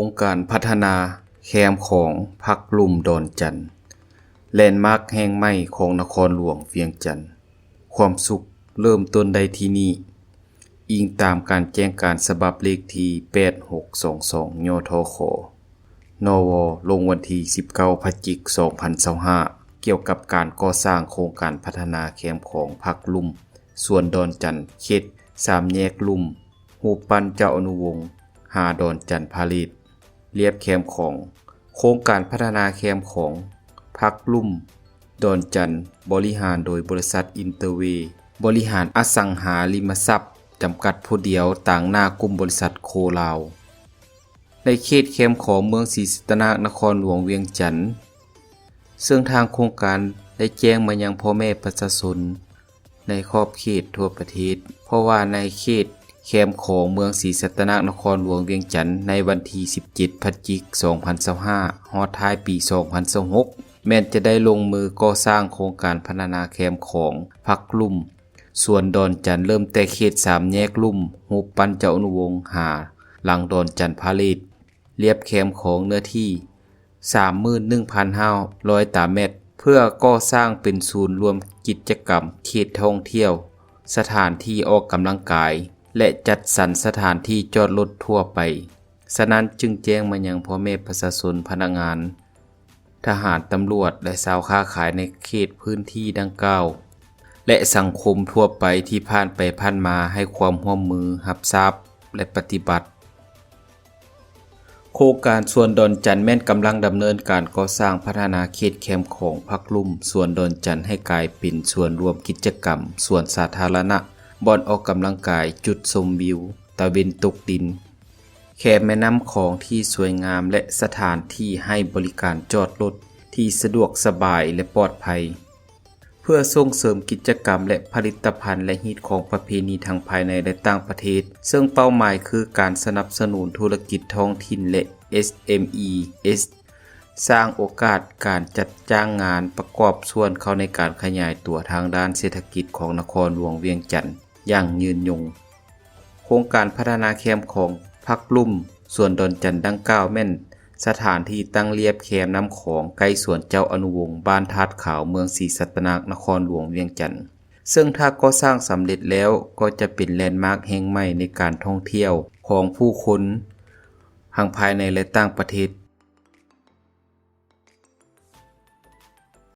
ງການພັດທະນາແຄມຂອງພັກລຸ່ມດອນຈັນ ແລນມາກແຫ່ງໃໝ່ຂອງນະຄອນຫຼວງວຽງຈັນ. ຄວາມສຸກເລີ່ມຕົ້ນໄດ້ທີ່ນີ້, ອີງຕາມການແຈ້ງການສະບັບເລກທີແປດຫົກສອງສອງ ຍທຂ ນວ ລົງວັນທີສິບເກົ້າ ພະຈິກ ສອງພັນຊາວຫ້າ ກ່ຽວກັບການກໍ່ສ້າງໂຄງການພັດທະນາແຄມຂອງພັກລຸ່ມ ສວນດອນຈັນ ເຂດສາມແຍກລຸ່ມ, ຮູບປັ້ນເຈົ້າອະນຸວົງ ຫາດອນຈັນພາເລດ ລຽບແຄມຂອງ. ໂຄງການພັດທະນາແຄມຂອງພັກລຸ່ມດອນຈັນ ບໍລິຫານໂດຍບໍລິສັດອິນເຕີເວ ບໍລິຫານອະສັງຫາລິມະຊັບ ຈຳກັດຜູ້ດຽວ ຕາງໜ້າກຸ່ມບໍລິສັດໂຄລາວ ໃນເຂດແຄມຂອງເມືອງສີສັດຕະນາກ ນະຄອນຫຼວງວຽງຈັນ, ເຊິ່ງທາງໂຄງການໄດ້ແຈ້ງມາຍັງພໍ່ແມ່ປະຊາຊົນໃນຂອບເຂດທົ່ວປະເທດ, ເພາະວ່າໃນເຂດແຄມຂອງເມືອງສີສັດຕະນາກ ນະຄອນຫຼວງວຽງຈັນ ໃນວັນທີສິບເຈັດ ພະຈິກ ສອງພັນຊາວຫ້າ ຮອດທ້າຍປີ ສອງພັນຊາວຫົກ ແມ່ນຈະໄດ້ລົງມືກໍ່ສ້າງໂຄງການພັດທະນາແຄມຂອງພັກລຸ່ມ ສວນດອນຈັນ ເລີ່ມແຕ່ເຂດສາມແຍກລຸ່ມ, ຮູບປັ້ນເຈົ້າອະນຸວົງ ຫາຫຼັງດອນຈັນພາເລດ ລຽບແຄມຂອງເນື້ອທີ່ສາມໝື່ນໜຶ່ງພັນຫ້າຮ້ອຍຕາແມັດ ເພື່ອກໍ່ສ້າງເປັນສູນລວມກິດຈະກຳ, ເຂດທ່ອງທ່ຽວ, ສະຖານທີ່ອອກກຳລັງກາຍ ແລະ ຈັດສັນສະຖານທີ່ຈອດລົດທົ່ວໄປ. ສະນັ້ນຈຶ່ງແຈ້ງມາຍັງພໍ່ແມ່ປະຊາຊົນ, ພະນັກງານ, ທະຫານ, ຕຳຫຼວດ ແລະ ຊາວຄ້າຂາຍໃນເຂດພື້ນທີ່ດັ່ງກ່າວ ແລະ ສັງຄົມທົ່ວໄປທີ່ຜ່ານໄປຜ່ານມາໃຫ້ຄວາມຮ່ວມມືຮັບຊາບ ແລະ ປະຕິບັດ. ໂຄງການສວນດອນຈັນແມ່ນກຳລັງດຳເນີນການກໍ່ສ້າງພັດທະນາເຂດແຄມຂອງພັກລຸ່ມສວນດອນຈັນໃຫ້ກາຍເປັນສວນລວມກິດຈະກຳ, ສວນສາທາລະນະ, ບ່ອນອອກກຳລັງກາຍ, ຈຸດຊົມວິວຕາເວັນຕົກດິນ, ແຄມແມ່ນ້ຳຂອງທີ່ສວຍງາມ ແລະ ສະຖານທີ່ໃຫ້ບໍລິການຈອດລົດທີ່ສະດວກສະບາຍ ແລະ ປອດໄພ. ເພື່ອສົ່ງເສີມກິດຈະກຳ ແລະ ຜະລິດຕະພັນ ແລະ ຮີດຄອງປະເພນີທັງພາຍໃນ ແລະ ຕ່າງປະເທດ, ເຊິ່ງເປົ້າໝາຍຄືການສະໜັບສະໜູນທຸລະກິດທ້ອງຖິ່ນ ແລະ ເອສເອັມອີ ສ້າງໂອກາດການຈັດຈ້າງງານປະກອບສ່ວນເຂົ້າໃນການຂະຫຍາຍຕົວທາງດ້ານເສດຖະກິດຂອງນະຄອນຫຼວງວຽງຈັນຢ່າງຍືນຍົງ. ໂຄງການພັດທະນາແຄມຂອງພັກລຸ່ມສວນດອນຈັນດັ່ງກ່າວແມ່ນ ສະຖານທີ່ຕັ້ງລຽບແຄມນ້ຳຂອງໃກ້ສວນເຈົ້າອະນຸວົງ ບ້ານທາດຂາວ ເມືອງສີສັດຕະນາກ ນະຄອນຫຼວງວຽງຈັນ, ເຊິ່ງຖ້າກໍ່ສ້າງສຳເລັດແລ້ວກໍຈະເປັນແລນມາກແຫ່ງໃໝ່ໃນການທ່ອງທ່ຽວຂອງຜູ້ຄົນທັງພາຍໃນ ແລະ ຕ່າງປະເທດ